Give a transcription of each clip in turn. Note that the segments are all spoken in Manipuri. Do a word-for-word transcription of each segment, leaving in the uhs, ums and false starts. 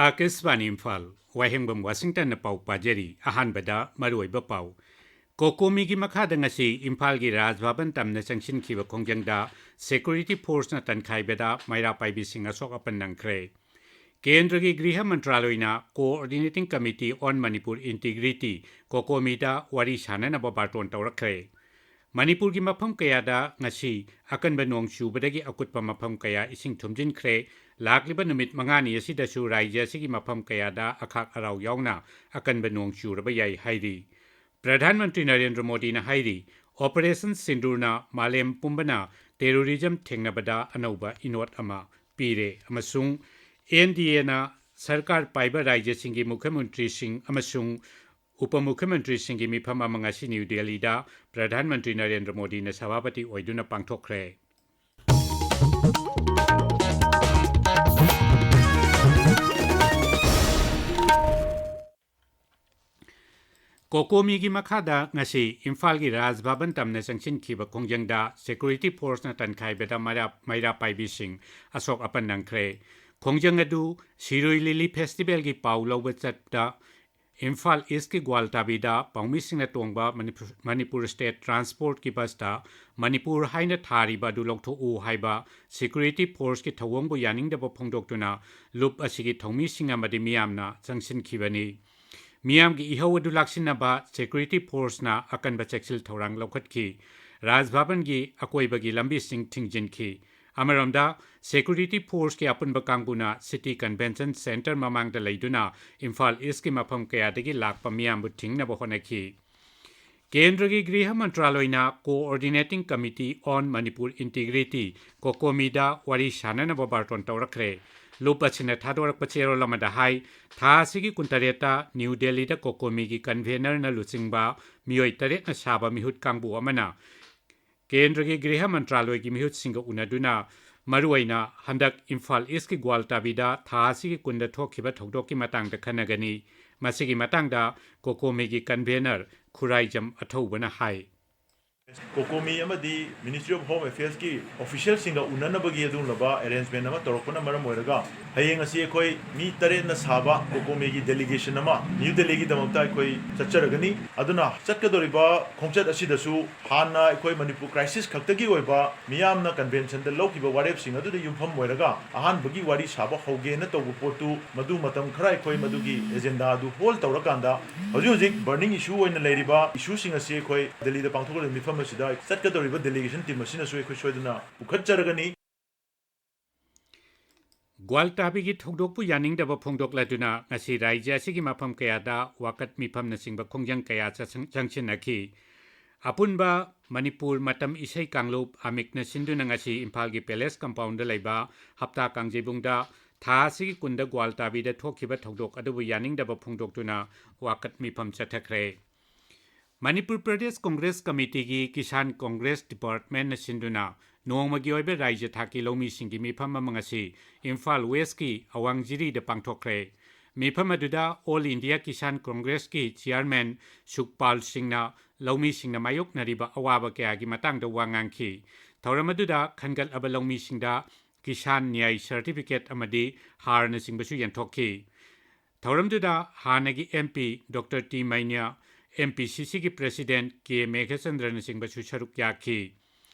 ꯑꯥꯀꯥꯁꯕꯥꯅꯤ ꯏꯝꯐꯥꯜ, ꯋꯥꯍꯦꯡꯕꯝ ꯋꯥꯁꯤꯡꯇꯟꯅ ꯄꯥꯎ ꯄꯥꯖꯔꯤ꯫ ꯑꯍꯥꯟꯕꯗ ꯃꯔꯨꯑꯣꯏꯕ ꯄꯥꯎ꯫ ꯀꯣꯀꯣꯃꯤꯒꯤ ꯃꯈꯥꯗ ꯉꯁꯤ ꯏꯝꯐꯥꯜꯒꯤ ꯔꯥꯖ ꯚꯕꯟ ꯇꯝꯅ ꯆꯪꯁꯤꯟꯈꯤꯕ ꯈꯣꯡꯖꯪꯗ ꯁꯦꯀ꯭ꯌꯨꯔꯤꯇꯤ ꯐꯣꯔꯁꯅ ꯇꯟꯈꯥꯏꯕꯗ ꯃꯩꯔꯥ ꯄꯥꯏꯕꯤꯁꯤꯡ ꯑꯁꯣꯛ ꯑꯄꯟ ꯅꯪꯈ꯭ꯔꯦ꯫ ꯀꯦꯟꯗ꯭ꯔꯒꯤ ꯒ꯭ꯔꯤꯍ ꯃꯟꯇ꯭ꯔꯥꯂꯣꯏꯅ Coordinating Committee on Manipur Integrity, ꯀꯣꯀꯣꯃꯤꯗ ꯋꯥꯔꯤ ꯁꯥꯅꯅꯕ ꯕꯥꯔꯇꯣꯟ ꯇꯧꯔꯛꯈ꯭ꯔꯦ꯫ ꯃꯅꯤꯄꯨꯔꯒꯤ ꯃꯐꯝ ꯀꯌꯥꯗ ꯉꯁꯤ ꯑꯀꯟꯕ ꯅꯣꯡ ꯆꯨꯕꯗꯒꯤ ꯑꯀꯨꯠꯄ ꯃꯐꯝ ꯀꯌꯥ ꯏꯁꯤꯡ ꯊꯨꯝꯖꯤꯟꯈ꯭ꯔꯦ꯫ ꯂꯥꯛꯂꯤꯕ ꯅꯨꯃꯤꯠ ꯃꯉꯥꯅꯤ ꯑꯁꯤꯗꯁꯨ ꯔꯥꯖ꯭ꯌ ꯑꯁꯤꯒꯤ ꯃꯐꯝ ꯀꯌꯥꯗ ꯑꯈꯥꯛ ꯑꯔꯥꯎ ꯌꯥꯎꯅ ꯑꯀꯟꯕ ꯅꯣꯡ ꯆꯨꯔꯕ ꯌꯥꯏ ꯍꯥꯏꯔꯤ꯫ ꯄ꯭ꯔꯙꯥꯟ ꯃꯟꯇ꯭ꯔꯤ ꯅꯔꯦꯟꯗ꯭ꯔ ꯃꯣꯗꯤꯅ ꯍꯥꯏꯔꯤ, Operation Sindoorꯅ ꯃꯥꯂꯦꯝ ꯄꯨꯝꯕꯅ terrorism ꯊꯦꯡꯅꯕꯗ ꯑꯅꯧꯕ ꯏꯅꯣꯠ ꯑꯃ ꯄꯤꯔꯦ ꯑꯃꯁꯨꯡ NDAꯅ ꯁꯔꯀꯥꯔ ꯄꯥꯏꯕ ꯔꯥꯖ꯭ꯌꯁꯤꯡꯒꯤ ꯃꯨꯈ꯭ꯌ ꯃꯟꯇ꯭ꯔꯤꯁꯤꯡ ꯑꯃꯁꯨꯡ ꯎꯄ ꯃꯨꯈ꯭ꯌ ꯃꯟꯇ꯭ꯔꯤꯁꯤꯡꯒꯤ ꯃꯤꯐꯝ ꯑꯃ ꯉꯁꯤ ꯅ꯭ꯌꯨ ꯗꯦꯜꯂꯤꯗ ꯄ꯭ꯔꯙꯥꯟ ꯃꯟꯇ꯭ꯔꯤ ꯅꯔꯦꯟꯗ꯭ꯔ ꯃꯣꯗꯤꯅ ꯁꯚꯥꯄꯇꯤ ꯑꯣꯏꯗꯨꯅ ꯄꯥꯡꯊꯣꯛꯈ꯭ꯔꯦ꯫ ꯀꯣꯀꯣꯃꯤꯒꯤ ꯃꯈꯥꯗ ꯉꯁꯤ ꯏꯝꯐꯥꯜꯒꯤ ꯔꯥꯖ ꯚꯕꯟ ꯇꯝꯅ ꯆꯪꯁꯤꯟꯈꯤꯕ ꯈꯣꯡꯖꯪꯗ ꯁꯦꯀ꯭ꯌꯨꯔꯤꯇꯤ ꯐꯣꯔꯁꯅ ꯇꯟꯈꯥꯏꯕꯗ ꯃꯩꯔꯥ, ꯃꯩꯔꯥ ꯄꯥꯏꯕꯤꯁꯤꯡ ꯑꯁꯣꯛ ꯑꯄꯟ ꯅꯪꯈ꯭ꯔꯦ꯫ ꯈꯣꯡꯖꯪ ꯑꯗꯨ ꯁꯤꯔꯨꯏ ꯂꯤꯂꯤ ꯐꯦꯁꯇꯤꯚꯦꯜꯒꯤ ꯄꯥꯎ ꯂꯧꯕ ꯆꯠꯄꯗ ꯏꯝꯐꯥꯜ ꯏꯁꯀꯤ ꯒ꯭ꯋꯥꯜꯇꯥꯕꯤꯗ ꯄꯥꯎꯃꯤꯁꯤꯡꯅ ꯇꯣꯡꯕ ꯃꯅꯤꯄꯨꯔ, ꯃꯅꯤꯄꯨꯔ ꯁ꯭ꯇꯦꯠ ꯇ꯭ꯔꯥꯟꯁꯄꯣꯔꯠꯀꯤ ꯕꯁꯇ ꯃꯅꯤꯄꯨꯔ ꯍꯥꯏꯅ ꯊꯥꯔꯤꯕ ꯑꯗꯨ ꯂꯧꯊꯣꯛꯎ ꯍꯥꯏꯕ ꯁꯦꯀ꯭ꯌꯨꯔꯤꯇꯤ ꯐꯣꯔꯁꯀꯤ ꯊꯧꯑꯣꯡꯕꯨ ꯌꯥꯅꯤꯡꯗꯕ ꯐꯣꯡꯗꯣꯛꯇꯨꯅ ꯂꯨꯞ ꯑꯁꯤꯒꯤ ꯊꯧꯃꯤꯁꯤꯡ ꯑꯃꯗꯤ ꯃꯤꯌꯥꯝꯅ ꯆꯪꯁꯤꯟꯈꯤꯕꯅꯤ꯫ ꯃꯤꯌꯥꯝꯒꯤ ꯏꯍꯧ ꯑꯗꯨ ꯂꯥꯛꯁꯤꯟꯅꯕ ꯁꯦꯀ꯭ꯌꯨꯔꯤꯇꯤ ꯐꯣꯔꯁꯅ ꯑꯀꯟꯕ ꯆꯦꯛꯁꯤꯜ ꯊꯧꯔꯥꯡ ꯂꯧꯈꯠꯈꯤ꯫ ꯔꯥꯖ ꯚꯕꯟꯒꯤ ꯑꯀꯣꯏꯕꯒꯤ ꯂꯝꯕꯤꯁꯤꯡ ꯊꯤꯡꯖꯤꯟꯈꯤ꯫ ꯑꯃꯔꯣꯝꯗ, ꯁꯦꯀ꯭ꯌꯨꯔꯤꯇꯤ ꯐꯣꯔꯁꯀꯤ ꯑꯄꯨꯟꯕ ꯀꯥꯡꯕꯨꯅ ꯁꯤꯇꯤ ꯀꯟꯚꯦꯟꯁꯟ ꯁꯦꯟꯇꯔ ꯃꯃꯥꯡꯗ ꯂꯩꯗꯨꯅ ꯏꯝꯐꯥꯜ ꯏꯁꯀꯤ ꯃꯐꯝ ꯀꯌꯥꯗꯒꯤ ꯂꯥꯛꯄ ꯃꯤꯌꯥꯝꯕꯨ ꯊꯤꯡꯅꯕ ꯍꯣꯠꯅꯈꯤ꯫ ꯀꯦꯟꯗ꯭ꯔꯒꯤ ꯒ꯭ꯔꯤꯍ ꯃꯟꯇ꯭ꯔꯥꯂꯣꯏꯅ Coordinating Committee on Manipur Integrity, ꯀꯣꯀꯣꯃꯤꯗ ꯋꯥꯔꯤ ꯁꯥꯅꯅꯕ ꯕꯥꯔꯇꯣꯟ ꯇꯧꯔꯛꯈ꯭ꯔꯦ꯫ ꯂꯨꯞ ꯑꯁꯤꯅ ꯊꯥꯗꯣꯔꯛꯄ ꯆꯦꯔꯣꯜ ꯑꯃꯗ ꯍꯥꯏ, ꯊꯥ ꯑꯁꯤꯒꯤ ꯀꯨꯟꯇꯔꯦꯠꯇ ꯅ꯭ꯌꯨ ꯗꯦꯜꯂꯤꯗ ꯀꯣꯀꯣꯃꯤꯒꯤ ꯀꯟꯚꯦꯅꯔꯅ ꯂꯨꯆꯤꯡꯕ ꯃꯤꯑꯣꯏ ꯇꯔꯦꯠꯅ ꯁꯥꯕ ꯃꯤꯍꯨꯠ ꯀꯥꯡꯕꯨ ꯑꯃꯅ ꯀꯦꯟꯗ꯭ꯔꯒꯤ ꯒ꯭ꯔꯤꯍ ꯃꯟꯇ꯭ꯔꯥꯂꯣꯏꯒꯤ ꯃꯤꯍꯨꯠꯁꯤꯡꯒ ꯎꯅꯗꯨꯅ ꯃꯔꯨꯑꯣꯏꯅ ꯍꯟꯗꯛ ꯏꯝꯐꯥꯜ ꯏꯁꯀꯤ ꯒ꯭ꯋꯥꯜꯇꯥꯕꯤꯗ ꯊꯥ ꯑꯁꯤꯒꯤ ꯀꯨꯟꯗ ꯊꯣꯛꯈꯤꯕ ꯊꯧꯗꯣꯛꯀꯤ ꯃꯇꯥꯡꯗ ꯈꯟꯅꯒꯅꯤ꯫ ꯃꯁꯤꯒꯤ ꯃꯇꯥꯡꯗ ꯀꯣꯀꯣꯃꯤꯒꯤ ꯀꯟꯚꯦꯅꯔ ꯈꯨꯔꯥꯏꯖꯝ ꯑꯊꯧꯕꯅ ꯍꯥꯏ꯫ ꯀꯣꯀꯣꯃꯤ ꯑꯃꯗꯤ Ministry of Home Affairs ꯀꯤ official ꯁꯤꯡꯒ ꯎꯅꯅꯕꯒꯤ ꯑꯗꯨꯒꯨꯝꯂꯕ arrangement ꯑꯃ ꯇꯧꯔꯛꯄꯅ ꯃꯔꯝ ꯑꯣꯏꯔꯒ, ꯍꯌꯦꯡ ꯑꯁꯤ ꯑꯩꯈꯣꯏ ꯃꯤ ꯇꯔꯦꯠꯅ ꯁꯥꯕ ꯀꯣꯀꯣꯃꯤꯒꯤ delegation ꯑꯃ ꯅ꯭ꯌꯨ ꯗꯦꯜꯂꯤꯒꯤꯗꯃꯛꯇ ꯑꯩꯈꯣꯏ ꯆꯠꯆꯔꯒꯅꯤ꯫ ꯑꯗꯨꯅ ꯆꯠꯀꯗꯧꯔꯤꯕ ꯈꯣꯡꯆꯠ ꯑꯁꯤꯗꯁꯨ ꯍꯥꯟꯅ ꯑꯩꯈꯣꯏ ꯃꯅꯤꯄꯨꯔ crisis ꯈꯛꯇꯒꯤ ꯑꯣꯏꯕ ꯃꯤꯌꯥꯝꯅ convention ꯗ ꯂꯧꯈꯤꯕ ꯋꯥꯔꯦꯞꯁꯤꯡ ꯑꯗꯨꯗ ꯌꯨꯝꯐꯝ ꯑꯣꯏꯔꯒ ꯑꯍꯥꯟꯕꯒꯤ ꯋꯥꯔꯤ ꯁꯥꯕ ꯍꯧꯒꯦꯅ ꯇꯧꯕ ꯄꯣꯠꯇꯨ, ꯃꯗꯨ ꯃꯇꯝ ꯈꯔ ꯑꯩꯈꯣꯏ ꯃꯗꯨꯒꯤ agenda ꯑꯗꯨ hold ꯇꯧꯔꯀꯥꯟꯗ, ꯍꯧꯖꯤꯛ ꯍꯧꯖꯤꯛ burning issue ꯑꯣꯏꯅ ꯂꯩꯔꯤꯕ issue ꯁꯤꯡ ꯑꯁꯤ ꯑꯩꯈꯣꯏ ꯗꯦꯜꯂꯤꯗ ꯄꯥꯡꯊꯣꯛꯀꯗꯧꯔꯤꯕ ꯃꯤꯐꯝ ꯑꯁꯤꯗ ꯆꯠꯀꯗꯧꯔꯤꯕ delegation team ꯑꯁꯤꯅꯁꯨ ꯑꯩꯈꯣꯏ ꯁꯣꯏꯗꯅ ꯄꯨꯈꯠꯆꯔꯒꯅꯤ꯫ ꯒ꯭ꯋꯥꯜꯇꯥꯕꯤꯒꯤ ꯊꯧꯗꯣꯛꯄꯨ ꯌꯥꯅꯤꯡꯗꯕ ꯐꯣꯡꯗꯣꯛꯂꯗꯨꯅ ꯉꯁꯤ ꯔꯥꯖ꯭ꯌ ꯑꯁꯤꯒꯤ ꯃꯐꯝ ꯀꯌꯥꯗ ꯋꯥꯀꯠ ꯃꯤꯐꯝꯅꯆꯤꯡꯕ ꯈꯣꯡꯖꯪ ꯀꯌꯥ ꯆꯠꯁꯪ-, ꯆꯪꯁꯤꯟꯅꯈꯤ꯫ ꯑꯄꯨꯟꯕ ꯃꯅꯤꯄꯨꯔ ꯃꯇꯝ ꯏꯁꯩ ꯀꯥꯡꯂꯨꯞ ꯑꯃꯤꯛꯅ ꯁꯤꯟꯗꯨꯅ ꯉꯁꯤ ꯏꯝꯐꯥꯜꯒꯤ Palace Compound ꯗ ꯂꯩꯕ ꯍꯞꯇꯥ ꯀꯥꯡꯖꯩꯕꯨꯡꯗ ꯊꯥ ꯑꯁꯤꯒꯤ ꯀꯨꯟꯗ ꯒ꯭ꯋꯥꯜꯇꯥꯕꯤꯗ ꯊꯣꯛꯈꯤꯕ ꯊꯧꯗꯣꯛ ꯑꯗꯨꯕꯨ ꯌꯥꯅꯤꯡꯗꯕ ꯐꯣꯡꯗꯣꯛꯇꯨꯅ ꯋꯥꯀꯠ ꯃꯤꯐꯝ ꯆꯠꯊꯈ꯭ꯔꯦ꯫ ꯃꯅꯤꯄꯨꯔ ꯄ꯭ꯔꯗꯦꯁ ꯀꯣꯡꯒ꯭ꯔꯦꯁ ꯀꯃꯤꯇꯤꯒꯤ ꯀꯤꯁꯥꯟ ꯀꯣꯡꯒ꯭ꯔꯦꯁ department ꯅ ꯁꯤꯟꯗꯨꯅ ꯅꯣꯡꯃꯒꯤ ꯑꯣꯏꯕ ꯔꯥꯖ꯭ꯌ ꯊꯥꯛꯀꯤ ꯂꯧꯃꯤꯁꯤꯡꯒꯤ ꯃꯤꯐꯝ ꯑꯃ ꯉꯁꯤ ꯏꯝꯐꯥꯜ West ꯀꯤ ꯑꯋꯥꯡ ꯖꯤꯔꯤꯗ ꯄꯥꯡꯊꯣꯛꯈ꯭ꯔꯦ꯫ ꯃꯤꯐꯝ ꯑꯗꯨꯗ All India Kisan Congress ꯀꯤ chairman ꯁꯨꯈꯄꯥꯜ ꯁꯤꯡꯅ ꯂꯧꯃꯤꯁꯤꯡꯅ ꯃꯥꯌꯣꯛꯅꯔꯤꯕ ꯑꯋꯥꯕ ꯀꯌꯥꯒꯤ ꯃꯇꯥꯡꯗ ꯋꯥ ꯉꯥꯡꯈꯤ꯫ ꯊꯧꯔꯝ ꯑꯗꯨꯗ ꯈꯟꯒꯠꯂꯕ ꯂꯧꯃꯤꯁꯤꯡꯗ ꯀꯤꯁꯥꯟ ꯅ꯭ꯌꯥꯏ certificate ꯑꯃꯗꯤ ꯍꯥꯔꯅꯆꯤꯡꯕꯁꯨ ꯌꯦꯟꯊꯣꯛꯈꯤ꯫ ꯊꯧꯔꯝꯗꯨꯗ ꯍꯥꯟꯅꯒꯤ MP Doctor ꯇꯤ ꯃꯩꯅ꯭ꯌ, MPCC ꯒꯤ President ꯀꯦ ꯃꯦꯘꯆꯟꯗ꯭ꯔꯅꯆꯤꯡꯕꯁꯨ ꯁꯔꯨꯛ ꯌꯥꯈꯤ꯫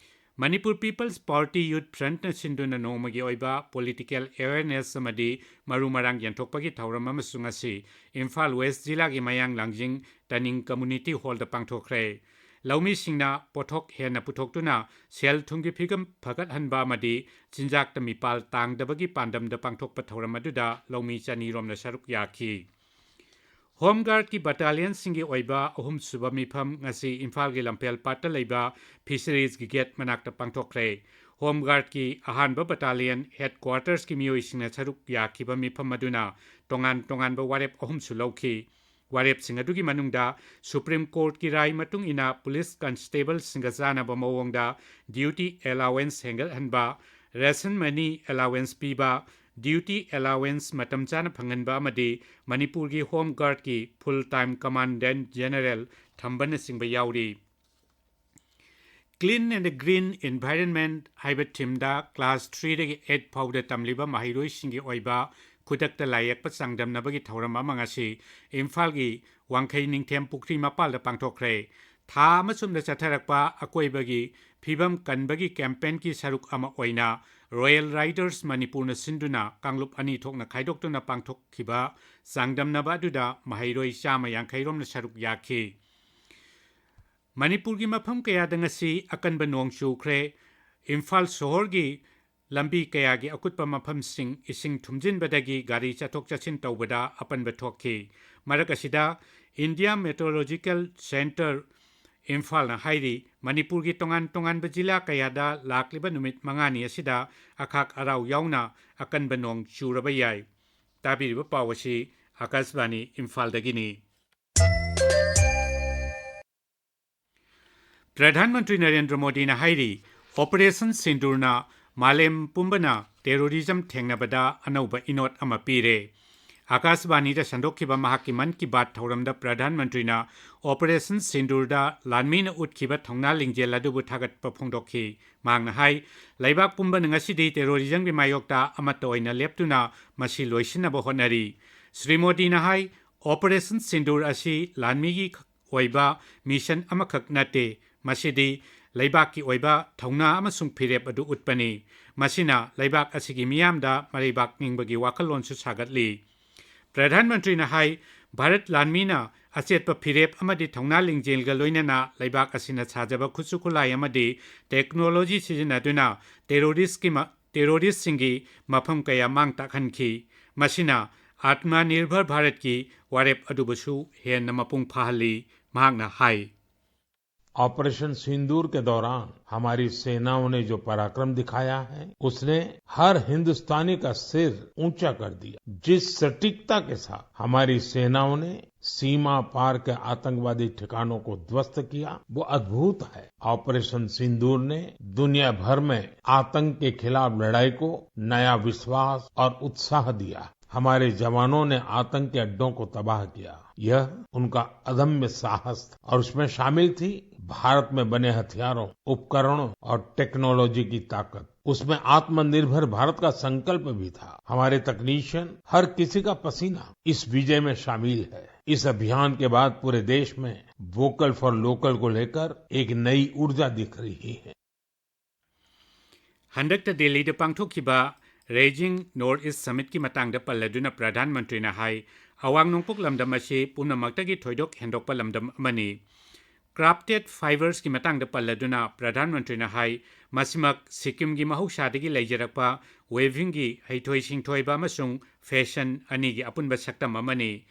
Manipur People's Party Youth Front ꯅ ꯁꯤꯟꯗꯨꯅ ꯅꯣꯡꯃꯒꯤ ꯑꯣꯏꯕ political awareness ꯑꯃꯗꯤ ꯃꯔꯨ ꯃꯔꯥꯡ ꯌꯦꯟꯊꯣꯛꯄꯒꯤ ꯊꯧꯔꯝ ꯑꯃꯁꯨ ꯉꯁꯤ ꯏꯝꯐꯥꯜ West ꯖꯤꯂꯥꯒꯤ ꯃꯌꯥꯡ ꯂꯥꯡꯖꯤꯡ ꯇꯅꯤꯡ Community Hall ꯗ ꯄꯥꯡꯊꯣꯛꯈ꯭ꯔꯦ꯫ ꯂꯧꯃꯤꯁꯤꯡꯅ ꯄꯣꯠꯊꯣꯛ ꯍꯦꯟꯅ ꯄꯨꯊꯣꯛꯇꯨꯅ ꯁꯦꯜ ꯊꯨꯝꯒꯤ ꯐꯤꯕꯝ ꯐꯒꯠꯍꯟꯕ ꯑꯃꯗꯤ ꯆꯤꯟꯖꯥꯛꯇ ꯃꯤꯄꯥꯜ ꯇꯥꯡꯗꯕꯒꯤ ꯄꯥꯟꯗꯝꯗ ꯄꯥꯡꯊꯣꯛꯄ ꯊꯧꯔꯝ ꯑꯗꯨꯗ ꯂꯧꯃꯤ ꯆꯅꯤ ꯔꯣꯝꯅ ꯁꯔꯨꯛ ꯌꯥꯈꯤ꯫ Home Guard ꯀꯤ battalion ꯁꯤꯡꯒꯤ ꯑꯣꯏꯕ ꯑꯍꯨꯝꯁꯨꯕ ꯃꯤꯐꯝ ꯉꯁꯤ ꯏꯝꯐꯥꯜꯒꯤ ꯂꯝꯐꯦꯜ ꯄꯥꯠꯇ ꯂꯩꯕ Fisheries ꯒꯤ gate ꯃꯅꯥꯛꯇ ꯄꯥꯡꯊꯣꯛꯈ꯭ꯔꯦ꯫ Home Guard ꯀꯤ ꯑꯍꯥꯟꯕ battalion headquarters ꯀꯤ ꯃꯤꯑꯣꯏꯁꯤꯡꯅ ꯁꯔꯨꯛ ꯌꯥꯈꯤꯕ ꯃꯤꯐꯝ ꯑꯗꯨꯅ ꯇꯣꯉꯥꯟ ꯇꯣꯉꯥꯟꯕ ꯋꯥꯔꯦꯞ ꯑꯍꯨꯝꯁꯨ ꯂꯧꯈꯤ꯫ ꯋꯥꯔꯦꯞꯁꯤꯡ ꯑꯗꯨꯒꯤ ꯃꯅꯨꯡꯗ Supreme Court ꯀꯤ ꯔꯥꯏ ꯃꯇꯨꯡ ꯏꯟꯅ police constable ꯁꯤꯡꯒ ꯆꯥꯟꯅꯕ ꯃꯑꯣꯡꯗ duty allowance ꯍꯦꯟꯒꯠꯍꯟꯕ, ration money allowance ꯄꯤꯕ, duty allowance ꯃꯇꯝ ꯆꯥꯅ ꯐꯪꯍꯟꯕ ꯑꯃꯗꯤ ꯃꯅꯤꯄꯨꯔꯒꯤ Home Guard ꯀꯤ full time Commandant General ꯊꯝꯕꯅꯆꯤꯡꯕ ꯌꯥꯎꯔꯤ꯫ Clean and Green Environment ꯍꯥꯏꯕ ꯊꯤꯝꯗ ꯀ꯭ꯂꯥꯁ ꯊ꯭ꯔꯤꯗꯒꯤ ꯑꯩꯠ ꯐꯥꯎꯗ ꯇꯝꯂꯤꯕ ꯃꯍꯩꯔꯣꯏꯁꯤꯡꯒꯤ ꯑꯣꯏꯕ ꯈꯨꯗꯛꯇ ꯂꯥꯏꯌꯦꯛꯄ ꯆꯥꯡꯗꯝꯅꯕꯒꯤ ꯊꯧꯔꯝ ꯑꯃ ꯉꯁꯤ ꯏꯝꯐꯥꯜꯒꯤ ꯋꯥꯡꯈꯩ ꯅꯤꯡꯊꯦꯝ ꯄꯨꯈ꯭ꯔꯤ ꯃꯄꯥꯜꯗ ꯄꯥꯡꯊꯣꯛꯈ꯭ꯔꯦ꯫ ꯊꯥ ꯑꯃ ꯆꯨꯝꯅ ꯆꯠꯊꯔꯛꯄ ꯑꯀꯣꯏꯕꯒꯤ ꯐꯤꯕꯝ ꯀꯟꯕꯒꯤ ꯀꯦꯝꯄꯦꯟꯒꯤ ꯁꯔꯨꯛ ꯑꯃ ꯑꯣꯏꯅ Royal Riders ꯃꯅꯤꯄꯨꯔꯅ ꯁꯤꯟꯗꯨꯅ ꯀꯥꯡꯂꯨꯞ ꯑꯅꯤ ꯊꯣꯛꯅ ꯈꯥꯏꯗꯣꯛꯇꯨꯅ ꯄꯥꯡꯊꯣꯛꯈꯤꯕ ꯆꯥꯡꯗꯝꯅꯕ ꯑꯗꯨꯗ ꯃꯍꯩꯔꯣꯏ ꯆꯥꯝꯃ ꯌꯥꯡꯈꯩ ꯔꯣꯝꯅ ꯁꯔꯨꯛ ꯌꯥꯈꯤ꯫ ꯃꯅꯤꯄꯨꯔꯒꯤ ꯃꯐꯝ ꯀꯌꯥꯗ ꯉꯁꯤ ꯑꯀꯟꯕ ꯅꯣꯡ ꯆꯨꯈ꯭ꯔꯦ꯫ ꯏꯝꯐꯥꯜ ꯁꯣꯍꯣꯔꯒꯤ ꯂꯝꯕꯤ ꯀꯌꯥꯒꯤ ꯑꯀꯨꯠꯄ ꯃꯐꯝꯁꯤꯡ ꯏꯁꯤꯡ ꯊꯨꯝꯖꯤꯟꯕꯗꯒꯤ ꯒꯥꯔꯤ ꯆꯠꯊꯣꯛ ꯆꯠꯁꯤꯟ ꯇꯧꯕꯗ ꯑꯄꯟꯕ ꯊꯣꯛꯈꯤ꯫ ꯃꯔꯛ ꯑꯁꯤꯗ, India Meteorological Centre ꯏꯝꯐꯥꯜꯅ ꯍꯥꯏꯔꯤ, ꯃꯅꯤꯄꯨꯔꯒꯤ ꯇꯣꯉꯥꯟ ꯇꯣꯉꯥꯟꯕ ꯖꯤꯂꯥ ꯀꯌꯥꯗ ꯂꯥꯛꯂꯤꯕ ꯅꯨꯃꯤꯠ ꯃꯉꯥꯅꯤ ꯑꯁꯤꯗ ꯑꯈꯥꯛ ꯑꯔꯥꯎ ꯌꯥꯎꯅ ꯑꯀꯟꯕ ꯅꯣꯡ ꯆꯨꯔꯕ ꯌꯥꯏ꯫ ꯇꯥꯕꯤꯔꯤꯕ ꯄꯥꯎ ꯑꯁꯤ ꯑꯥꯀꯥꯁꯕꯥꯅꯤ ꯏꯝꯐꯥꯜꯗꯒꯤꯅꯤ꯫ ꯄ꯭ꯔꯙꯥꯟ ꯃꯟꯇ꯭ꯔꯤ ꯅꯔꯦꯟꯗ꯭ꯔ ꯃꯣꯗꯤꯅ ꯍꯥꯏꯔꯤ, ꯑꯣꯄꯔꯦꯁꯟ ꯁꯤꯟꯗꯨꯔꯅ ꯃꯥꯂꯦꯝ ꯄꯨꯝꯕꯅ ꯇꯦꯔꯣꯔꯤꯖꯝ ꯊꯦꯡꯅꯕꯗ ꯑꯅꯧꯕ ꯏꯅꯣꯠ ꯑꯃ ꯄꯤꯔꯦ꯫ ꯑꯥꯀꯥꯁꯕꯥꯅꯤꯗ ꯁꯟꯗꯣꯛꯈꯤꯕ ꯃꯍꯥꯛꯀꯤ ꯃꯟ ꯀꯤ ꯕꯥꯠ ꯊꯧꯔꯝꯗ ꯄ꯭ꯔꯙꯥꯟ ꯃꯟꯇ꯭ꯔꯤꯅ ꯑꯣꯄꯔꯦꯁꯟ ꯁꯤꯟꯗꯨꯔꯗ ꯂꯥꯟꯃꯤꯅ ꯎꯠꯈꯤꯕ ꯊꯧꯅꯥ ꯂꯤꯡꯖꯦꯜ ꯑꯗꯨꯕꯨ ꯊꯥꯒꯠꯄ ꯐꯣꯡꯗꯣꯛꯈꯤ꯫ ꯃꯍꯥꯛꯅ ꯍꯥꯏ, ꯂꯩꯕꯥꯛ ꯄꯨꯝꯕꯅ ꯉꯁꯤꯗꯤ ꯇꯦꯔꯣꯔꯤꯖꯝꯒꯤ ꯃꯥꯌꯣꯛꯇ ꯑꯃꯠꯇ ꯑꯣꯏꯅ ꯂꯦꯞꯇꯨꯅ ꯃꯁꯤ ꯂꯣꯏꯁꯤꯟꯅꯕ ꯍꯣꯠꯅꯔꯤ꯫ ꯁ꯭ꯔꯤ ꯃꯣꯗꯤꯅ ꯍꯥꯏ, ꯑꯣꯄꯔꯦꯁꯟ ꯁꯤꯟꯗꯨꯔ ꯑꯁꯤ ꯂꯥꯟꯃꯤꯒꯤ ꯑꯣꯏꯕ ꯃꯤꯁꯟ ꯑꯃꯈꯛ ꯅꯠꯇꯦ, ꯃꯁꯤꯗꯤ ꯂꯩꯕꯥꯛꯀꯤ ꯑꯣꯏꯕ ꯊꯧꯅꯥ ꯑꯃꯁꯨꯡ ꯐꯤꯔꯦꯞ ꯑꯗꯨ ꯎꯠꯄꯅꯤ꯫ ꯃꯁꯤꯅ ꯂꯩꯕꯥꯛ ꯑꯁꯤꯒꯤ ꯃꯤꯌꯥꯝꯗ ꯃꯔꯩꯕꯥꯛ ꯅꯤꯡꯕꯒꯤ ꯋꯥꯈꯜꯂꯣꯟꯁꯨ ꯁꯥꯒꯠꯂꯤ꯫ ꯄ꯭ꯔꯙꯥꯟ ꯃꯟꯇ꯭ꯔꯤꯅ ꯍꯥꯏ, ꯚꯥꯔꯠ ꯂꯥꯟꯃꯤꯅ ꯑꯆꯦꯠꯄ ꯐꯤꯔꯦꯞ ꯑꯃꯗꯤ ꯊꯧꯅꯥ ꯂꯤꯡꯖꯦꯜꯒ ꯂꯣꯏꯅꯅ ꯂꯩꯕꯥꯛ ꯑꯁꯤꯅ ꯁꯥꯖꯕ ꯈꯨꯠꯁꯨ ꯈꯨꯠꯂꯥꯏ ꯑꯃꯗꯤ ꯇꯦꯛꯅꯣꯂꯣꯖꯤ ꯁꯤꯖꯤꯟꯅꯗꯨꯅ ꯇꯦꯔꯣꯔꯤꯁꯀꯤ ꯃ-, ꯇꯦꯔꯣꯔꯤꯁꯁꯤꯡꯒꯤ ꯃꯐꯝ ꯀꯌꯥ ꯃꯥꯡ ꯇꯥꯛꯍꯟꯈꯤ꯫ ꯃꯁꯤꯅ ꯑꯥꯠꯃ ꯅꯤꯔꯚꯔ ꯚꯥꯔꯠꯀꯤ ꯋꯥꯔꯦꯞ ꯑꯗꯨꯕꯨꯁꯨ ꯍꯦꯟꯅ ꯃꯄꯨꯡ ꯐꯥꯍꯜꯂꯤ, ꯃꯍꯥꯛꯅ ꯍꯥꯏ꯫ ऑपरेशन सिंदूर के दौरान हमारी सेनाओं ने जो पराक्रम दिखाया है, उसने हर हिंदुस्तानी का सिर ऊंचा कर दिया। जिस सटीकता के साथ हमारी सेनाओं ने सीमा पार के आतंकवादी ठिकानों को ध्वस्त किया, वो अद्भुत है। ऑपरेशन सिंदूर ने दुनिया भर में आतंक के खिलाफ लड़ाई को नया विश्वास और उत्साह दिया। हमारे जवानों ने आतंकी अड्डों को तबाह किया। यह उनका अदम्य साहस था और उसमें शामिल थी भारत में बने हथियारों, उपकरणों और टेक्नोलॉजी की ताकत, उसमें आत्मनिर्भर भारत का संकल्प भी था। हमारे तकनीशियन, हर किसी का पसीना इस विजय में शामिल है। इस अभियान के बाद पूरे देश में वोकल फॉर लोकल को लेकर एक नई ऊर्जा दिख रही है। ꯍꯟꯗꯛꯇ ꯗꯦꯜꯂꯤꯗ ꯄꯥꯡꯊꯣꯛꯈꯤꯕ Raising North East Summitꯀꯤ ꯃꯇꯥꯡꯗ ꯄꯜꯂꯗꯨꯅ ꯄ꯭ꯔꯙꯥꯟ ꯃꯟꯇ꯭ꯔꯤꯅ ꯍꯥꯏ, ꯑꯋꯥꯡ ꯅꯣꯡꯄꯣꯛ ꯂꯝꯗꯝ ꯑꯁꯤ ꯄꯨꯝꯅꯃꯛꯇꯒꯤ ꯊꯣꯏꯗꯣꯛ ꯍꯦꯟꯗꯣꯛꯄ ꯂꯝꯗꯝ ꯑꯃꯅꯤ꯫ Crafted Fibersꯀꯤ ꯃꯇꯥꯡꯗ ꯄꯜꯂꯗꯨꯅ ꯄ꯭ꯔꯙꯥꯟ ꯃꯟꯇ꯭ꯔꯤꯅ ꯍꯥꯏ, ꯃꯁꯤꯃꯛ ꯁꯤꯛꯀꯤꯝꯒꯤ ꯃꯍꯧꯁꯥꯗꯒꯤ ꯂꯩꯖꯔꯛꯄ weavingꯒꯤ ꯍꯩꯊꯣꯏ ꯁꯤꯡꯊꯣꯏꯕ ꯑꯃꯁꯨꯡ fashion ꯑꯅꯤꯒꯤ ꯑꯄꯨꯟꯕ ꯁꯛꯇꯝ ꯑꯃꯅꯤ꯫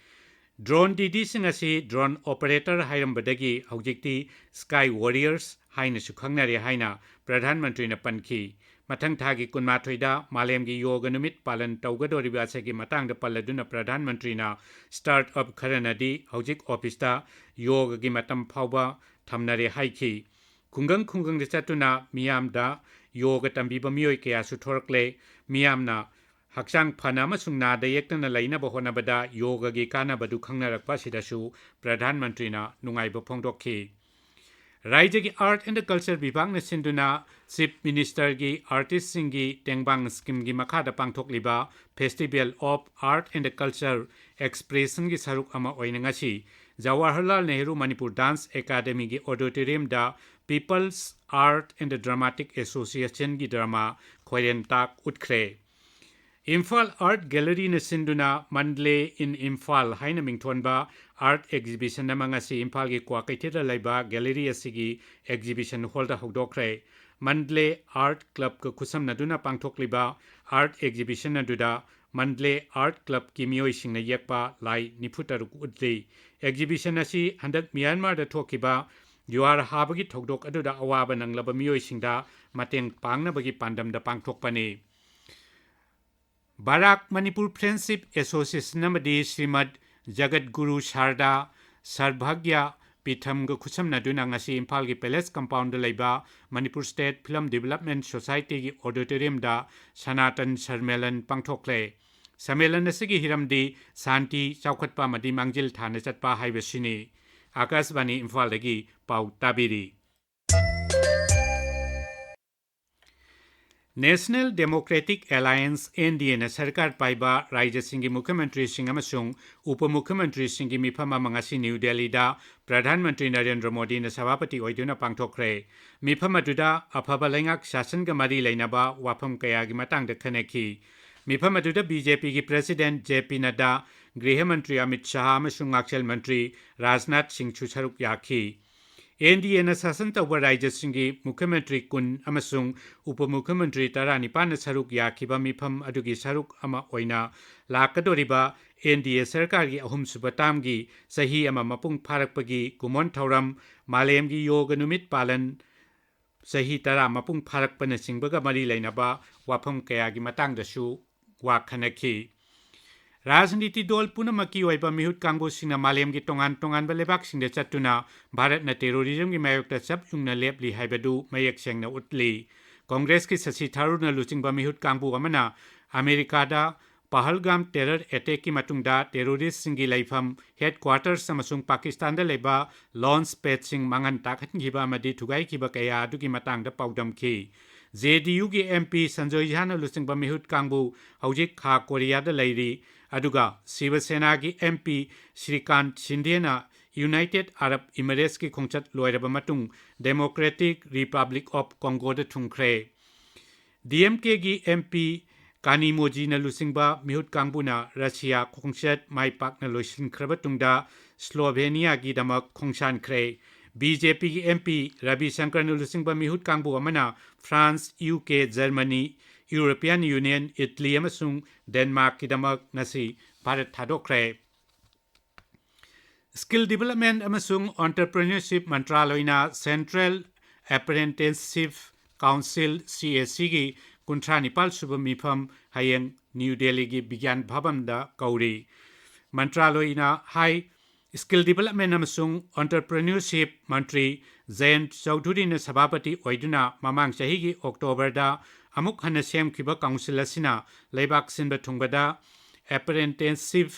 Drone ꯗꯤꯗꯤꯁꯤꯡ ꯑꯁꯤ drone operator ꯍꯥꯏꯔꯝꯕꯗꯒꯤ ꯍꯧꯖꯤꯛꯇꯤ Sky Warriors ꯍꯥꯏꯅꯁꯨ ꯈꯪꯅꯔꯦ ꯍꯥꯏꯅ ꯄ꯭ꯔꯙꯥꯟ ꯃꯟꯇ꯭ꯔꯤꯅ ꯄꯟꯈꯤ꯫ ꯃꯊꯪ ꯊꯥꯒꯤ ꯀꯨꯟꯃꯥꯊꯣꯏꯗ ꯃꯥꯂꯦꯝꯒꯤ ꯌꯣꯒ ꯅꯨꯃꯤꯠ ꯄꯥꯂꯟ ꯇꯧꯒꯗꯧꯔꯤꯕ ꯑꯁꯤꯒꯤ ꯃꯇꯥꯡꯗ ꯄꯜꯂꯗꯨꯅ ꯄ꯭ꯔꯙꯥꯟ ꯃꯟꯇ꯭ꯔꯤꯅ start up ꯈꯔꯅꯗꯤ ꯍꯧꯖꯤꯛ officeꯇ ꯌꯣꯒꯒꯤ ꯃꯇꯝ ꯐꯥꯎꯕ ꯊꯝꯅꯔꯦ ꯍꯥꯏꯈꯤ꯫ ꯈꯨꯡꯒꯪ ꯈꯨꯡꯒꯪꯗ ꯆꯠꯇꯨꯅ ꯃꯤꯌꯥꯝꯗ ꯌꯣꯒ ꯇꯝꯕꯤꯕ ꯃꯤꯑꯣꯏ ꯀꯌꯥꯁꯨ ꯊꯣꯔꯛꯂꯦ꯫ ꯃꯤꯌꯥꯝꯅ ꯍꯛꯆꯥꯡ ꯐꯅ ꯑꯃꯁꯨꯡ ꯅꯥꯗ ꯌꯦꯛꯇꯅ ꯂꯩꯅꯕ ꯍꯣꯠꯅꯕꯗ ꯌꯣꯒꯒꯤ ꯀꯥꯟꯅꯕꯗꯨ ꯈꯪꯅꯔꯛꯄ ꯑꯁꯤꯗꯁꯨ ꯄ꯭ꯔꯙꯥꯟ ꯃꯟꯇ꯭ꯔꯤꯅ ꯅꯨꯡꯉꯥꯏꯕ ꯐꯣꯡꯗꯣꯛꯈꯤ꯫ ꯔꯥꯏꯖ꯭ꯌꯒꯤ Art and Culture ꯕꯤꯚꯥꯒꯅ ꯁꯤꯟꯗꯨꯅ Chief Ministerꯒꯤ artistꯁꯤꯡꯒꯤ ꯇꯦꯡꯕꯥꯡ schemeꯒꯤ ꯃꯈꯥꯗ ꯄꯥꯡꯊꯣꯛꯂꯤꯕ Festival of Art and Culture Expressionꯒꯤ ꯁꯔꯨꯛ ꯑꯃ ꯑꯣꯏꯅ ꯉꯁꯤ Jawaharlal Nehru Manipur Dance Academyꯒꯤ auditoriumꯗ People's Art and Dramatic Associationꯒꯤ drama ꯈꯣꯏꯔꯦꯟ ꯇꯥꯛ ꯎꯠꯈ꯭ꯔꯦ꯫ ꯏꯝꯐꯥꯜ Art Galleryꯅ ꯁꯤꯟꯗꯨꯅ Mandalay in Imphal ꯍꯥꯏꯅ ꯃꯤꯡꯊꯣꯟꯕ art exhibition ꯑꯃ ꯉꯁꯤ ꯏꯝꯐꯥꯜꯒꯤ ꯀ꯭ꯋꯥꯀꯩꯊꯦꯜꯗ ꯂꯩꯕ gallery ꯑꯁꯤꯒꯤ exhibition hallꯗ ꯍꯧꯗꯣꯛꯈ꯭ꯔꯦ꯫ Mandalay Art Clubꯀ ꯈꯨꯠꯁꯝꯅꯗꯨꯅ ꯄꯥꯡꯊꯣꯛꯂꯤꯕ art exhibition ꯑꯗꯨꯗ Mandalay Art Clubꯀꯤ ꯃꯤꯑꯣꯏꯁꯤꯡꯅ ꯌꯦꯛꯄ ꯂꯥꯏ ꯅꯤꯐꯨ ꯇꯔꯨꯛ ꯎꯠꯂꯤ꯫ Exhibition ꯑꯁꯤ ꯍꯟꯗꯛ ꯃ꯭ꯌꯥꯟꯃꯥꯔꯗ ꯊꯣꯛꯈꯤꯕ ꯖꯨꯋꯥꯔ ꯍꯥꯕꯒꯤ ꯊꯧꯗꯣꯛ ꯑꯗꯨꯗ ꯑꯋꯥꯕ ꯅꯪꯂꯕ ꯃꯤꯑꯣꯏꯁꯤꯡꯗ ꯃꯇꯦꯡ ꯄꯥꯡꯅꯕꯒꯤ ꯄꯥꯟꯗꯝꯗ ꯄꯥꯡꯊꯣꯛꯄꯅꯤ꯫ ꯕꯔꯥꯛ ꯃꯅꯤꯄꯨꯔ Friendship Association ꯑꯃꯗꯤ ꯁ꯭ꯔꯤꯃꯗ ꯖꯒꯠꯒꯨꯔꯨ ꯁꯥꯔꯗꯥ ꯁꯔꯚꯥꯒ꯭ꯌ ꯄꯤꯊꯝꯒ ꯈꯨꯠꯁꯝꯅꯗꯨꯅ ꯉꯁꯤ ꯏꯝꯐꯥꯜꯒꯤ Palace Compoundꯗ ꯂꯩꯕ Manipur State Film Development Societyꯒꯤ auditoriumꯗ ꯁꯅꯥꯇꯟ ꯁꯔꯃꯦꯂꯟ ꯄꯥꯡꯊꯣꯛꯂꯦ꯫ Sammelan ꯑꯁꯤꯒꯤ ꯍꯤꯔꯝꯗꯤ ꯁꯥꯟꯇꯤ, ꯆꯥꯎꯈꯠꯄ ꯑꯃꯗꯤ ꯃꯥꯡꯖꯤꯜ ꯊꯥꯅ ꯆꯠꯄ ꯍꯥꯏꯕꯁꯤꯅꯤ꯫ ꯑꯥꯀꯥꯁꯕꯥꯅꯤ ꯏꯝꯐꯥꯜꯗꯒꯤ ꯄꯥꯎ ꯇꯥꯕꯤꯔꯤ꯫ National Democratic Alliance, NDAꯅ ꯁꯔꯀꯥꯔ ꯄꯥꯏꯕ ꯔꯥꯖ꯭ꯌꯁꯤꯡꯒꯤ ꯃꯨꯈ꯭ꯌ ꯃꯟꯇ꯭ꯔꯤꯁꯤꯡ ꯑꯃꯁꯨꯡ ꯎꯄ ꯃꯨꯈ꯭ꯌ ꯃꯟꯇ꯭ꯔꯤꯁꯤꯡꯒꯤ ꯃꯤꯐꯝ ꯑꯃ ꯉꯁꯤ ꯅ꯭ꯌꯨ ꯗꯦꯜꯂꯤꯗ ꯄ꯭ꯔꯙꯥꯟ ꯃꯟꯇ꯭ꯔꯤ ꯅꯔꯦꯟꯗ꯭ꯔ ꯃꯣꯗꯤꯅ ꯁꯚꯥꯄꯇꯤ ꯑꯣꯏꯗꯨꯅ ꯄꯥꯡꯊꯣꯛꯈ꯭ꯔꯦ꯫ ꯃꯤꯐꯝ ꯑꯗꯨꯗ ꯑꯐꯕ ꯂꯩꯉꯥꯛ ꯁꯥꯁꯟꯒ ꯃꯔꯤ ꯂꯩꯅꯕ ꯋꯥꯐꯝ ꯀꯌꯥꯒꯤ ꯃꯇꯥꯡꯗ ꯈꯟꯅꯈꯤ꯫ ꯃꯤꯐꯝ ꯑꯗꯨꯗ BJPꯒꯤ President JP ꯅꯗ꯭ꯗꯥ, ꯒ꯭ꯔꯤꯍ ꯃꯟꯇ꯭ꯔꯤ ꯑꯃꯤꯠ ꯁꯥꯍ ꯑꯃꯁꯨꯡ ꯉꯥꯛꯁꯦꯜ ꯃꯟꯇ꯭ꯔꯤ ꯔꯥꯖꯅꯥꯊ ꯁꯤꯡꯁꯨ ꯁꯔꯨꯛ ꯌꯥꯈꯤ꯫ NDAꯅ ꯁꯥꯁꯟ ꯇꯧꯕ ꯔꯥꯖ꯭ꯌꯁꯤꯡꯒꯤ ꯃꯨꯈ꯭ꯌ ꯃꯟꯇ꯭ꯔꯤ ꯀꯨꯟ ꯑꯃꯁꯨꯡ ꯎꯄ ꯃꯨꯈ꯭ꯌ ꯃꯟꯇ꯭ꯔꯤ ꯇꯔꯥꯅꯤꯄꯥꯟꯅ ꯁꯔꯨꯛ ꯌꯥꯈꯤꯕ ꯃꯤꯐꯝ ꯑꯗꯨꯒꯤ ꯁꯔꯨꯛ ꯑꯃ ꯑꯣꯏꯅ ꯂꯥꯛꯀꯗꯧꯔꯤꯕ NDA ꯁꯔꯀꯥꯔꯒꯤ ꯑꯍꯨꯝꯁꯨꯕ ꯇꯥꯝꯒꯤ ꯆꯍꯤ ꯑꯃ ꯃꯄꯨꯡ ꯐꯥꯔꯛꯄꯒꯤ ꯀꯨꯝꯑꯣꯟ ꯊꯧꯔꯝ, ꯃꯥꯂꯦꯝꯒꯤ ꯌꯣꯒ ꯅꯨꯃꯤꯠ ꯄꯥꯂꯟ ꯆꯍꯤ ꯇꯔꯥ ꯃꯄꯨꯡ ꯐꯥꯔꯛꯄꯅꯆꯤꯡꯕꯒ ꯃꯔꯤ ꯂꯩꯅꯕ ꯋꯥꯐꯝ ꯀꯌꯥꯒꯤ ꯃꯇꯥꯡꯗꯁꯨ ꯋꯥ ꯈꯟꯅꯈꯤ꯫ ꯔꯥꯖꯅꯤꯇꯤ ꯗꯣꯜ ꯄꯨꯝꯅꯃꯛꯀꯤ ꯑꯣꯏꯕ ꯃꯤꯍꯨꯠ ꯀꯥꯡꯕꯨꯁꯤꯡꯅ ꯃꯥꯂꯦꯝꯒꯤ ꯇꯣꯉꯥꯟ ꯇꯣꯉꯥꯟꯕ ꯂꯩꯕꯥꯛꯁꯤꯡꯗ ꯆꯠꯇꯨꯅ ꯚꯥꯔꯠꯅ terrorismꯒꯤ ꯃꯥꯌꯣꯛꯇ ꯆꯞ ꯌꯨꯡꯅ ꯂꯦꯞꯂꯤ ꯍꯥꯏꯕꯗꯨ ꯃꯌꯦꯛ ꯁꯦꯡꯅ ꯎꯠꯂꯤ꯫ ꯀꯣꯡꯒ꯭ꯔꯦꯁꯀꯤ ꯁꯁꯤ ꯊꯔꯨꯔꯅ ꯂꯨꯆꯤꯡꯕ ꯃꯤꯍꯨꯠ ꯀꯥꯡꯕꯨ ꯑꯃꯅ ꯑꯃꯦꯔꯤꯀꯥꯗ ꯄꯍꯜꯒꯥꯝ terror attackꯀꯤ ꯃꯇꯨꯡꯗ terroristꯁꯤꯡꯒꯤ ꯂꯩꯐꯝ, headquarters ꯑꯃꯁꯨꯡ ꯄꯥꯀꯤꯁꯇꯥꯟꯗ ꯂꯩꯕ launch padꯁꯤꯡ ꯃꯥꯡꯍꯟ ꯇꯥꯛꯍꯟꯈꯤꯕ ꯑꯃꯗꯤ ꯊꯨꯒꯥꯏꯈꯤꯕ ꯀꯌꯥ ꯑꯗꯨꯒꯤ ꯃꯇꯥꯡꯗ ꯄꯥꯎꯗꯝꯈꯤ꯫ JDUꯒꯤ MP ꯁꯟꯖꯣꯏ ꯖꯥꯅ ꯂꯨꯆꯤꯡꯕ ꯃꯤꯍꯨꯠ ꯀꯥꯡꯕꯨ ꯍꯧꯖꯤꯛ ꯈꯥ ꯀꯣꯔꯤꯌꯥꯗ ꯂꯩꯔꯤ, ꯑꯗꯨꯒ ꯁꯤꯕ ꯁꯦꯅꯥꯒꯤ MP ꯁ꯭ꯔꯤꯀꯥꯟꯠ ꯁꯤꯟꯙꯦꯅ United Arab Emiratesꯀꯤ ꯈꯣꯡꯆꯠ ꯂꯣꯏꯔꯕ ꯃꯇꯨꯡ Democratic Republic of Congoꯗ ꯊꯨꯡꯈ꯭ꯔꯦ꯫ DMKꯒꯤ MP ꯀꯥꯅꯤꯃꯣꯖꯤꯅ ꯂꯨꯆꯤꯡꯕ ꯃꯤꯍꯨꯠ ꯀꯥꯡꯕꯨꯅ ꯔꯁꯤꯌꯥ ꯈꯣꯡꯆꯠ ꯃꯥꯏ ꯄꯥꯛꯅ ꯂꯣꯏꯁꯤꯟꯈ꯭ꯔꯕ ꯇꯨꯡꯗ ꯁ꯭ꯂꯣꯚꯦꯅꯤꯌꯥꯒꯤꯗꯃꯛ ꯈꯣꯡꯁꯥꯟꯈ꯭ꯔꯦ꯫ BJPꯒꯤ MP ꯔꯕꯤ ꯁꯪꯀꯔꯅ ꯂꯨꯆꯤꯡꯕ ꯃꯤꯍꯨꯠ ꯀꯥꯡꯕꯨ ꯑꯃꯅ France, UK, Germany, European Union, Italy ꯑꯃꯁꯨꯡ ꯗꯦꯟꯃꯥꯔꯛꯀꯤꯗꯃꯛ ꯉꯁꯤ ꯚꯥꯔꯠ ꯊꯥꯗꯣꯛꯈ꯭ꯔꯦ꯫ Skill Development ꯑꯃꯁꯨꯡ Entrepreneurship ꯃꯟꯇ꯭ꯔꯥꯂꯣꯏꯅ Central Apprenticeship Council, CACꯒꯤ ꯀꯨꯟꯊ꯭ꯔꯥ ꯅꯤꯄꯥꯜ ꯁꯨꯕ ꯃꯤꯐꯝ ꯍꯌꯦꯡ ꯅ꯭ꯌꯨ ꯗꯦꯜꯂꯤꯒꯤ ꯕꯤꯒ꯭ꯌꯥꯟ ꯚꯕꯟꯗ ꯀꯧꯔꯤ꯫ ꯃꯟꯇ꯭ꯔꯥꯂꯣꯏꯅ ꯍꯥꯏ, Skill Development ꯑꯃꯁꯨꯡ Entrepreneurship ꯃꯟꯇ꯭ꯔꯤ ꯖꯌꯟꯠ ꯆꯧꯙꯨꯔꯤꯅ ꯁꯚꯥꯄꯇꯤ ꯑꯣꯏꯗꯨꯅ ꯃꯃꯥꯡ ꯆꯍꯤꯒꯤ ꯑꯣꯛꯇꯣꯕꯔꯗ ꯑꯃꯨꯛ ꯍꯟꯅ ꯁꯦꯝꯈꯤꯕ council ꯑꯁꯤꯅ ꯂꯩꯕꯥꯛ ꯁꯤꯟꯕ ꯊꯨꯡꯕꯗ apprenticeship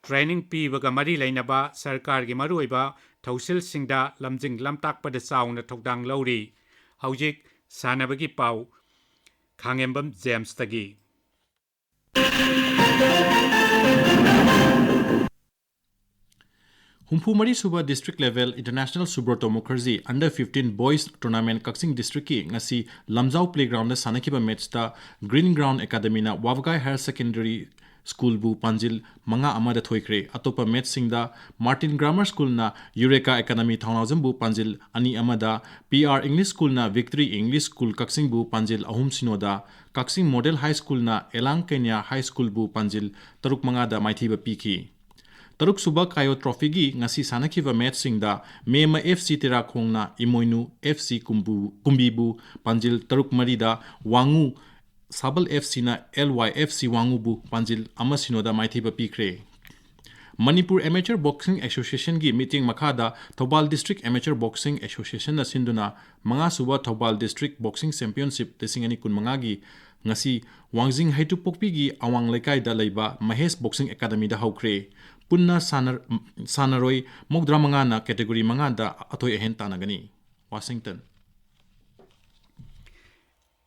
training ꯄꯤꯕꯒ ꯃꯔꯤ ꯂꯩꯅꯕ ꯁꯔꯀꯥꯔꯒꯤ ꯃꯔꯨꯑꯣꯏꯕ ꯊꯧꯁꯤꯜꯁꯤꯡꯗ ꯂꯝꯖꯤꯡ ꯂꯝꯇꯥꯛꯄꯗ ꯆꯥꯎꯅ ꯊꯧꯗꯥꯡ ꯂꯧꯔꯤ꯫ ꯍꯧꯖꯤꯛ ꯁꯥꯟꯅꯕꯒꯤ ꯄꯥꯎ꯫ ꯈꯥꯉꯦꯝꯕꯝ ꯖꯦꯝꯁꯇꯒꯤ꯫ ꯍꯨꯝꯐꯨ ꯃꯔꯤ ꯁꯨꯕ District Level International Subroto Mukherjee Under fifteen Boys Tournament ꯀꯛꯆꯤꯡ Districtꯀꯤ ꯉꯁꯤ ꯂꯝꯖꯥꯎ Playgroundꯗ ꯁꯥꯟꯅꯈꯤꯕ matchꯇ Green Ground Academyꯅ ꯋꯥꯕꯒꯥꯏ Higher Secondary Schoolꯕꯨ ꯄꯥꯟꯖꯤꯜ ꯃꯉꯥ ꯑꯃꯗ ꯊꯣꯏꯈ꯭ꯔꯦ꯫ ꯑꯇꯣꯞꯄ matchꯁꯤꯡꯗ Martin Grammar Schoolꯅ Eureka Academy ꯊꯧꯅꯥꯎꯖꯝꯕꯨ ꯄꯥꯟꯖꯤꯜ ꯑꯅꯤ ꯑꯃꯗ, P R English Schoolꯅ Victory English School ꯀꯛꯆꯤꯡꯕꯨ ꯄꯥꯟꯖꯤꯜ ꯑꯍꯨꯝ ꯁꯤꯅꯣꯗ, ꯀꯛꯆꯤꯡ Model High Schoolꯅ ꯑꯦꯂꯥꯡ ꯀꯩꯅ꯭ꯌꯥ High Schoolꯕꯨ ꯄꯥꯟꯖꯤꯜ ꯇꯔꯨꯛ ꯃꯉꯥꯗ ꯃꯥꯏꯊꯤꯕ ꯄꯤꯈꯤ꯫ ꯇꯔꯨꯛ ꯁꯨꯕ Kayo Trophyꯒꯤ ꯉꯁꯤ ꯁꯥꯟꯅꯈꯤꯕ matchꯁꯤꯡꯗ ꯃꯦꯃ F C ꯇꯦꯔꯥꯈꯣꯡꯅ ꯏꯃꯣꯏꯅꯨ F C ꯀꯨꯝꯕꯨ-, ꯀꯨꯝꯕꯤꯕꯨ ꯄꯥꯟꯖꯤꯜ ꯇꯔꯨꯛ ꯃꯔꯤꯗ, ꯋꯥꯉꯨ ꯁꯥꯕꯜ F Cꯅ L Y F C ꯋꯥꯉꯨꯕꯨ ꯄꯥꯟꯖꯤꯜ ꯑꯃ ꯁꯤꯅꯣꯗ ꯃꯥꯏꯊꯤꯕ ꯄꯤꯈ꯭ꯔꯦ꯫ ꯃꯅꯤꯄꯨꯔ Amateur Boxing Associationꯒꯤ ꯃꯤꯠꯌꯦꯡ ꯃꯈꯥꯗ ꯊꯧꯕꯥꯜ District Amateur Boxing Associationꯅ ꯁꯤꯟꯗꯨꯅ ꯃꯉꯥ ꯁꯨꯕ ꯊꯧꯕꯥꯜ District Boxing Championship ꯂꯤꯁꯤꯡ ꯑꯅꯤ ꯀꯨꯟꯃꯉꯥꯒꯤ ꯉꯁꯤ ꯋꯥꯡꯖꯤꯡ ꯍꯩꯇꯨꯞꯄꯣꯛꯄꯤꯒꯤ ꯑꯋꯥꯡ ꯂꯩꯀꯥꯏꯗ ꯂꯩꯕ ꯃꯍꯦꯁ Boxing Academyꯗ ꯍꯧꯈ꯭ꯔꯦ꯫ ꯄꯨꯟꯅ ꯁꯥꯟꯅ-, ꯁꯥꯟꯅꯔꯣꯏ ꯃꯧꯗ꯭ꯔꯥ ꯃꯉꯥꯅ category ꯃꯉꯥꯗ ꯑꯊꯣꯏ ꯑꯍꯦꯟ ꯇꯥꯟꯅꯒꯅꯤ꯫ Washington꯫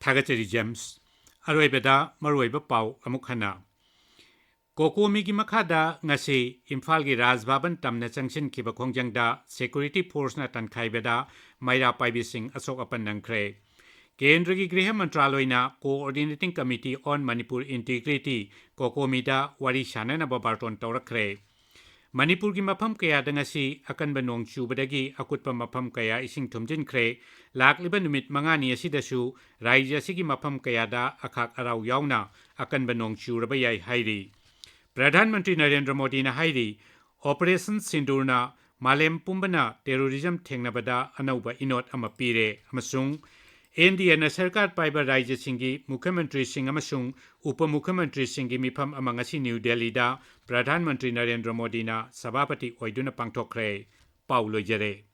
ꯊꯥꯒꯠꯆꯔꯤ ꯖꯦꯝꯁ꯫ ꯑꯔꯣꯏꯕꯗ ꯃꯔꯨꯑꯣꯏꯕ ꯄꯥꯎ ꯑꯃꯨꯛ ꯍꯟꯅ꯫ ꯀꯣꯀꯣꯃꯤꯒꯤ ꯃꯈꯥꯗ ꯉꯁꯤ ꯏꯝꯐꯥꯜꯒꯤ ꯔꯥꯖ ꯚꯕꯟ ꯇꯝꯅ ꯆꯪꯁꯤꯟꯈꯤꯕ ꯈꯣꯡꯖꯪꯗ security forceꯅ ꯇꯟꯈꯥꯏꯕꯗ ꯃꯩꯔꯥ ꯄꯥꯏꯕꯤꯁꯤꯡ ꯑꯁꯣꯛ ꯑꯄꯟ ꯅꯪꯈ꯭ꯔꯦ꯫ ꯀꯦꯟꯗ꯭ꯔꯒꯤ ꯒ꯭ꯔꯤꯍ ꯃꯟꯇ꯭ꯔꯥꯂꯣꯏꯅ Coordinating Committee on Manipur Integrity, ꯀꯣꯀꯣꯃꯤꯗ ꯋꯥꯔꯤ ꯁꯥꯅꯅꯕ ꯕꯥꯔꯇꯣꯟ ꯇꯧꯔꯛꯈ꯭ꯔꯦ꯫ ꯃꯅꯤꯄꯨꯔꯒꯤ ꯃꯐꯝ ꯀꯌꯥꯗ ꯉꯁꯤ ꯑꯀꯟꯕ ꯅꯣꯡ ꯆꯨꯕꯗꯒꯤ ꯑꯀꯨꯠꯄ ꯃꯐꯝ ꯀꯌꯥ ꯏꯁꯤꯡ ꯊꯨꯝꯖꯤꯟꯈ꯭ꯔꯦ꯫ ꯂꯥꯛꯂꯤꯕ ꯅꯨꯃꯤꯠ ꯃꯉꯥꯅꯤ ꯑꯁꯤꯗꯁꯨ ꯔꯥꯖ꯭ꯌ ꯑꯁꯤꯒꯤ ꯃꯐꯝ ꯀꯌꯥꯗ ꯑꯈꯥꯛ ꯑꯔꯥꯎ ꯌꯥꯎꯅ ꯑꯀꯟꯕ ꯅꯣꯡ ꯆꯨꯔꯕ ꯌꯥꯏ ꯍꯥꯏꯔꯤ꯫ ꯄ꯭ꯔꯙꯥꯟ ꯃꯟꯇ꯭ꯔꯤ ꯅꯔꯦꯟꯗ꯭ꯔ ꯃꯣꯗꯤꯅ ꯍꯥꯏꯔꯤ, Operation ꯁꯤꯟꯗꯨꯔꯅ ꯃꯥꯂꯦꯝ ꯄꯨꯝꯕꯅ terrorism ꯊꯦꯡꯅꯕꯗ ꯑꯅꯧꯕ ꯏꯅꯣꯠ ꯑꯃ ꯄꯤꯔꯦ ꯑꯃꯁꯨꯡ NDAꯅ ꯁꯔꯀꯥꯔ ꯄꯥꯏꯕ ꯔꯥꯖ꯭ꯌꯁꯤꯡꯒꯤ ꯃꯨꯈ꯭ꯌ ꯃꯟꯇ꯭ꯔꯤꯁꯤꯡ ꯑꯃꯁꯨꯡ ꯎꯄ ꯃꯨꯈ꯭ꯌ ꯃꯟꯇ꯭ꯔꯤꯁꯤꯡꯒꯤ ꯃꯤꯐꯝ ꯑꯃ ꯉꯁꯤ ꯅ꯭ꯌꯨ ꯗꯦꯜꯂꯤꯗ ꯄ꯭ꯔꯙꯥꯟ ꯃꯟꯇ꯭ꯔꯤ ꯅꯔꯦꯟꯗ꯭ꯔ ꯃꯣꯗꯤꯅ ꯁꯚꯥꯄꯇꯤ ꯑꯣꯏꯗꯨꯅ ꯄꯥꯡꯊꯣꯛꯈ꯭ꯔꯦ꯫ ꯄꯥꯎ ꯂꯣꯏꯖꯔꯦ꯫